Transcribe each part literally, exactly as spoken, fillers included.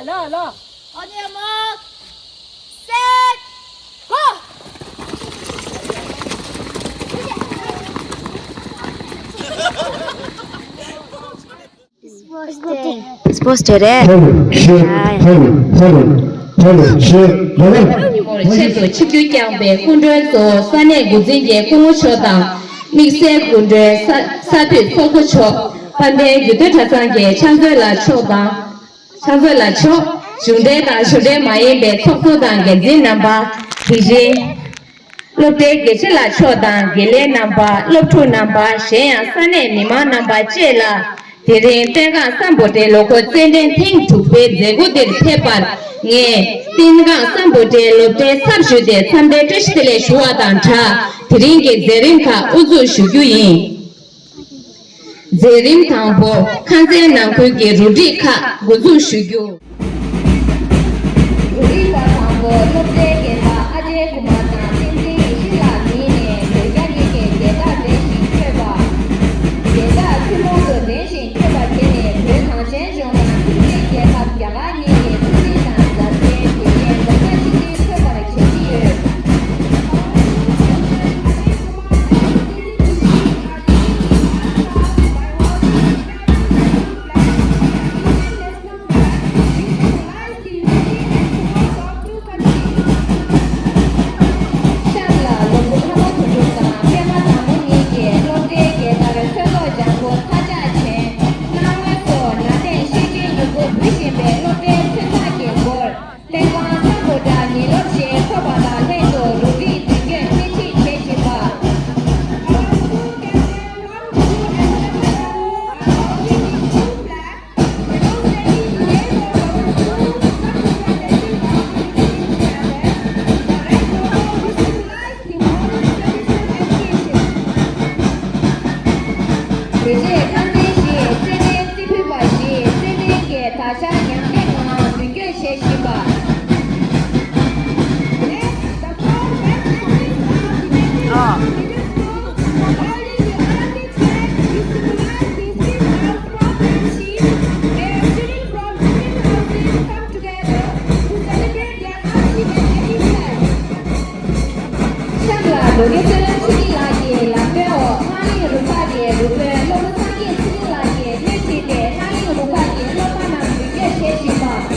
ལ་ལ། On your mark, set, go! Sports day རེད། ཕོ་ལོ་ཤེ། ཕོ་ལོ་ཕོ་ལོ་ཕོ་ལོ་ཤེ། ལ་ལ། ཆེད་དུ་ཆིབས་བསྒྱུར་བསྐྱངས་པའི་སྐུ་མགྲོན་ཚོ་ས་གནས་འགོ་འཛིན་གྱི་སྐུ་ངོ་མཆོག་དང་། དམིགས་བསལ་སྐུ་མགྲོན་ས་ས་འཐུས་ཚོགས་གཙོ་མཆོག་དཔལ་ལྡན་རྒྱུད་སྟོད་གྲྭ་ཚང་གི་ཕྱག་མཛོད་ལགས་མཆོག་དང་། ཕྱག་མཛོད་ལགས་མཆོག་གཞུང་འབྲེལ་དང་གཞུང་འབྲེལ་མ་ཡིན་པའི་ཚོགས་གཙོ་དང་འགན་འཛིན་རྣམ་པ། དེ་བཞིན་སློབ་གྲྭའི་དགེ་ཆེ་ལགས་མཆོག་དང་དགེ་ལས་རྣམ་པ། སློབ་ཕྲུག་རྣམ་པ། གཞན་ཡང་ས་གནས་མི་མང་རྣམ་པ་བཅས་ལ། དེ་རིང་བསྟན་སྒང་སམ་བྷོ་ཊའི་ལོ་འཁོར་རྩེད་འགྲན་ཐེངས་དྲུག་པའི་མཛད་སྒོ་འདིར་ཕེབས་པར་ངས་བསྟན་སྒང་སམ་བྷོ་ཊའི་སློབ་གྲྭའི་ཚབ་ཞུས་ཏེ་འཚམས་འདྲིའི་བཀྲ་ཤིས་བདེ་ལེགས་ཞུ་བ་དང་སྦྲགས། དེ་རིང་གི་མཛད་རིམ་ཁག་དབུ་འཛུགས་ཞུ་རྒྱུ་ཡིན། མཛད་རིམ་དང་པོ། ཁ་ཚན་ནང་ཁུལ་གྱི་རུ་སྒྲིག་ཁག་འགོ་འཛུགས་ཞུ་རྒྱུ། རུ་སྒྲིག་པ་དང་པོ། སློབ་གྲྭའི་རྒན་བདག་ཨ་ཅེ་ཀུ་མར་དང་བསྟན་འཛིན་ཡེ་ཤེས་ལགས་གཉིས་ནས་བོད་རྒྱ་གཉིས་ཀའི་རྒྱལ་དར་སྒྲེང་ཞིང་མཆོད་པ། རྒྱལ་དར་ཐུན་མོང་དུ་སྒྲེང་ཞིང་མཆོད་པ་དེ་ནི་བོད་གངས་ཅན་ལྗོངས་དང་ཆབ་སྲིད་རྒྱལ་ཁབ་རྒྱ་གར་གཉིས་ཀྱི་ཆབ་སྲིད་དང་མཛའ་བརྩེ། དེ་བཞིན་ལོ་ལྔ་ཆིག་སྒྲིལ་མཆོད་པར་བྱེད་ཀྱི་ཡོད། ཤར་ལ་ལོ་འབུམ་ལྷ་མོ་བུ་ཕྲུག་དང་པད་མ་དང་པོ་གཉིས་ཀྱིས་སློབ་གྲྭའི་རྒྱལ་དར་ཚོན་མདོག་ལྗང་གུ་མཐའ་ལྕགས་ཅན། སྣང་ངོས་སུ་ན་ཏན་ཤེས་བྱའི་མྱུ་གུ་འབུས་བཞིན་པའི་སློབ་གྲྭའི་མཚོན་རྟགས་ཀྱི་སྒོར། བསྟན་སྒང་སམ་བྷོ་ཊ་ཉིན་སློབ་ཞེས་འཁོད་པ་དང་ལྷན་དུ་རུ་སྒྲིག་མདུན་སྐྱོད་སྣེ་ཁྲིད་བྱེད་བཞིན་པ། དེ་རྗེས་ཁ་ཚན་བཞི། རྩེད་འགྲན་རྩེ་ཕུད་པ་བཞི། རྩེད་འགྲན་གྱི་དར་ཆ་ཉམས་དམས་ངང་མདུན་སྐྱོད་བྱེད་བཞིན་པ། ཤར་ལ་ལོ་རྒྱུས་ཚོད་ལྟ་ཆོས་སྐྱིད་ལགས་ཀྱིས་ལམ་སྟོན་འོག་སྔགས་གླིང་རུ་ཁག་གི་རུ་དཔོན་སློབ་དཔོན་སངས་རྒྱས་ཚེ་རིང་ལགས་ཀྱིས་སྣེ་ཁྲིད་དེ་སྔགས་གླིང་རུ་ཁག་གི་སློབ་མ་རྣམས་མདུན་སྐྱོད་བྱེད་བཞིན་པ།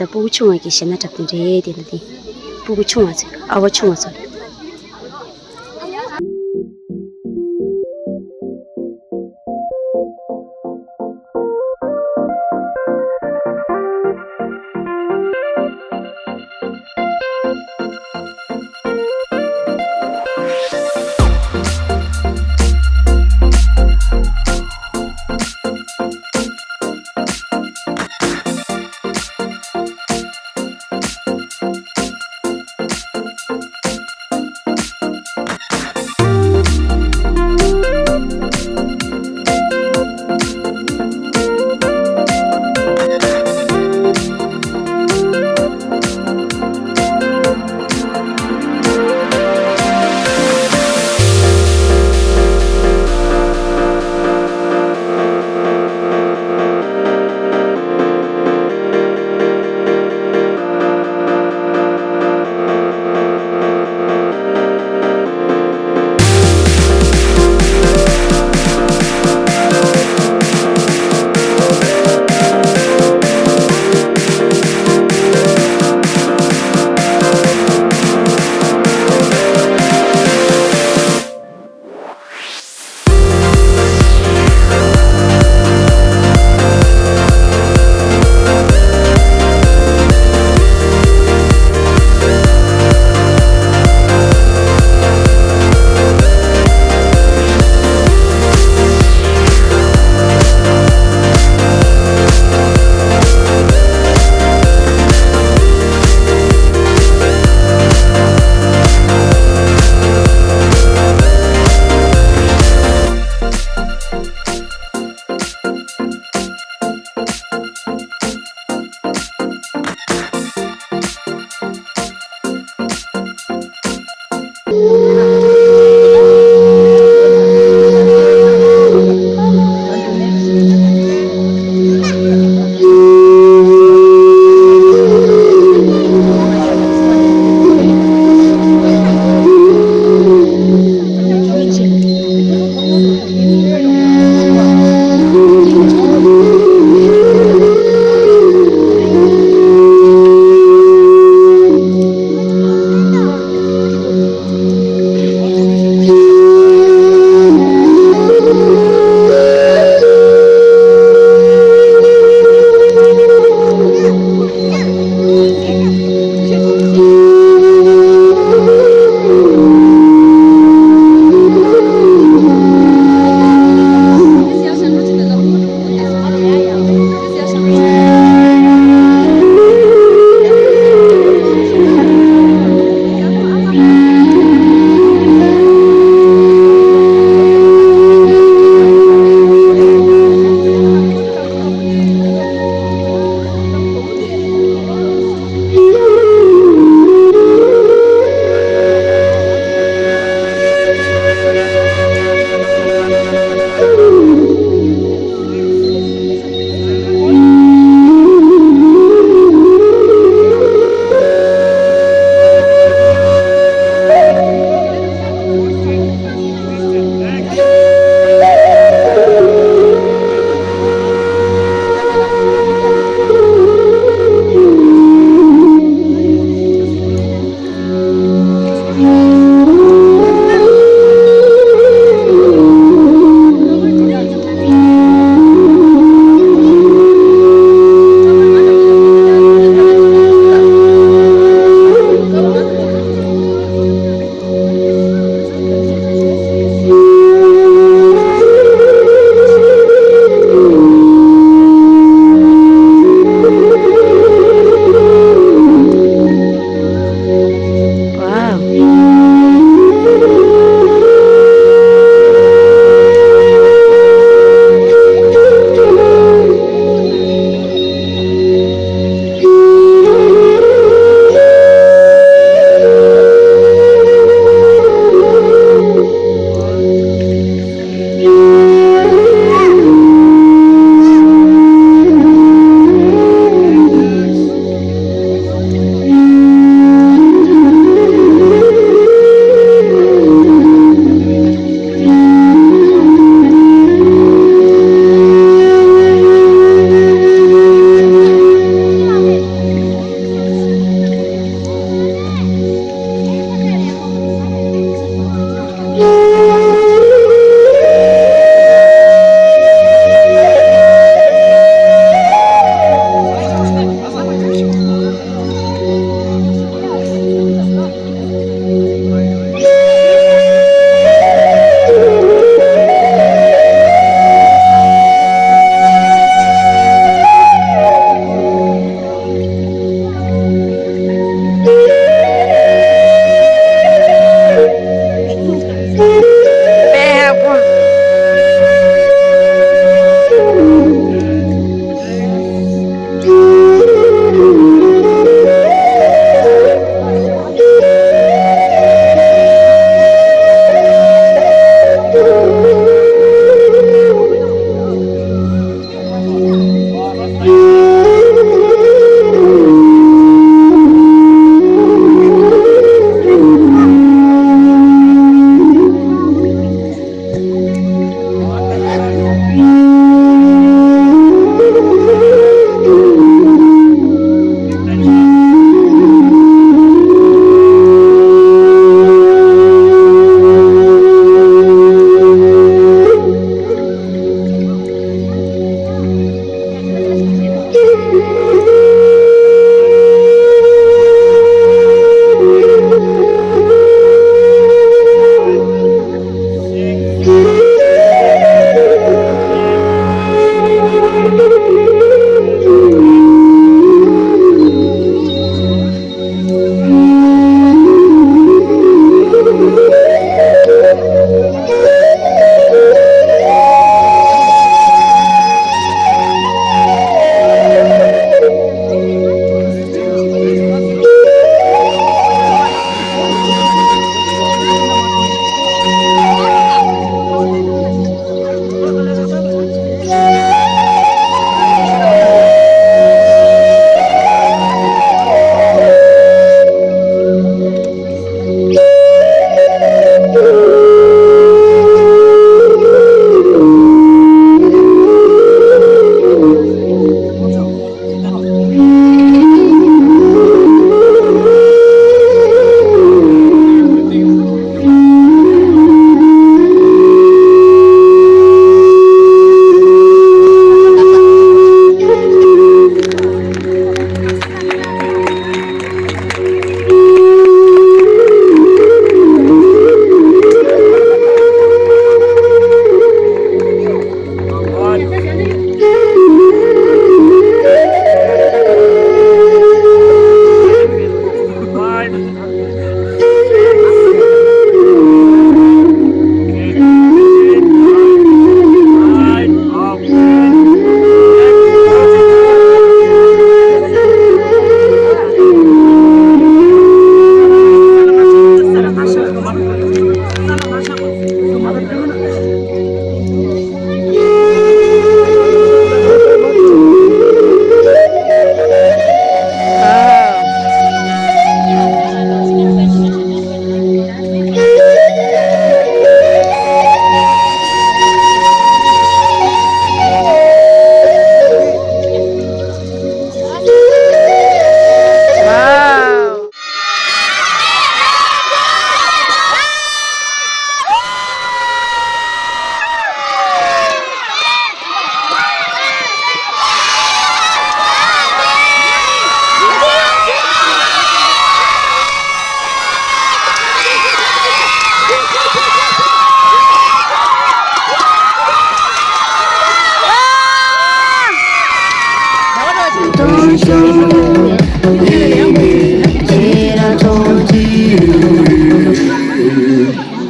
ད་སྤུ་གུ་ཆུང་བ་གི་གཞས་སྣ་འཁྲབ་སྟེ་རེད་དེ་ན་དེ། སྤུ་གུ་ཆུང་བ་ཚོ་ཨ་བ་ཆུང་བ་ཚོ།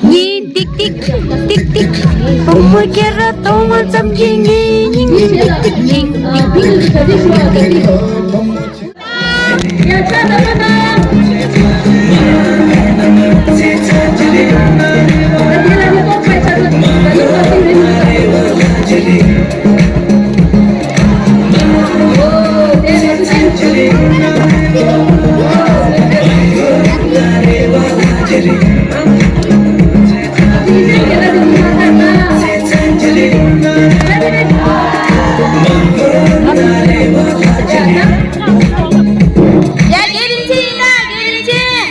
ཉིན་ཏིག་ཏིག་ཏིག་ཏིག་བུ་མོ་ཁྱེད་རང་གཏོང་བ་ཙམ་གྱིས་ངའི་སྙིང་ཏིག་ཏིག་སྙིང་ཏིག་ཏིག་ཏིག་ཏིག་ཡ། རྒན་རིན་ཆེན་ཡིན་ན། རྒན་རིན་ཆེན།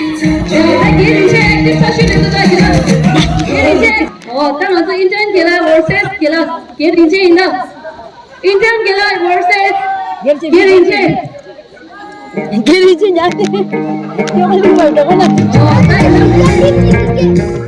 རྒན་རིན་ཆེན་ཨེག་ཊིབ་ཆེ་ཤོས་རེད་འདུག་ད། རྒན་རིན་ཆེན། ཨོ། ད་ང་ཚོ་ཨིན་ཅན་དགེ་ལགས་ཝར་སེས་དགེ་ལགས། རྒན་རིན་ཆེན་ཡིན་ན། ཨིན་ཅན་དགེ་ལགས་ཝར་སེས་རྒན་རིན་ཆེན། རྒན་རིན་ཆེན་ཉག་ཏེ། ཡོ་ག་ལུག་པར་འགྲོ་གོ་ན། ཨོ། ད་ཡིན་ན།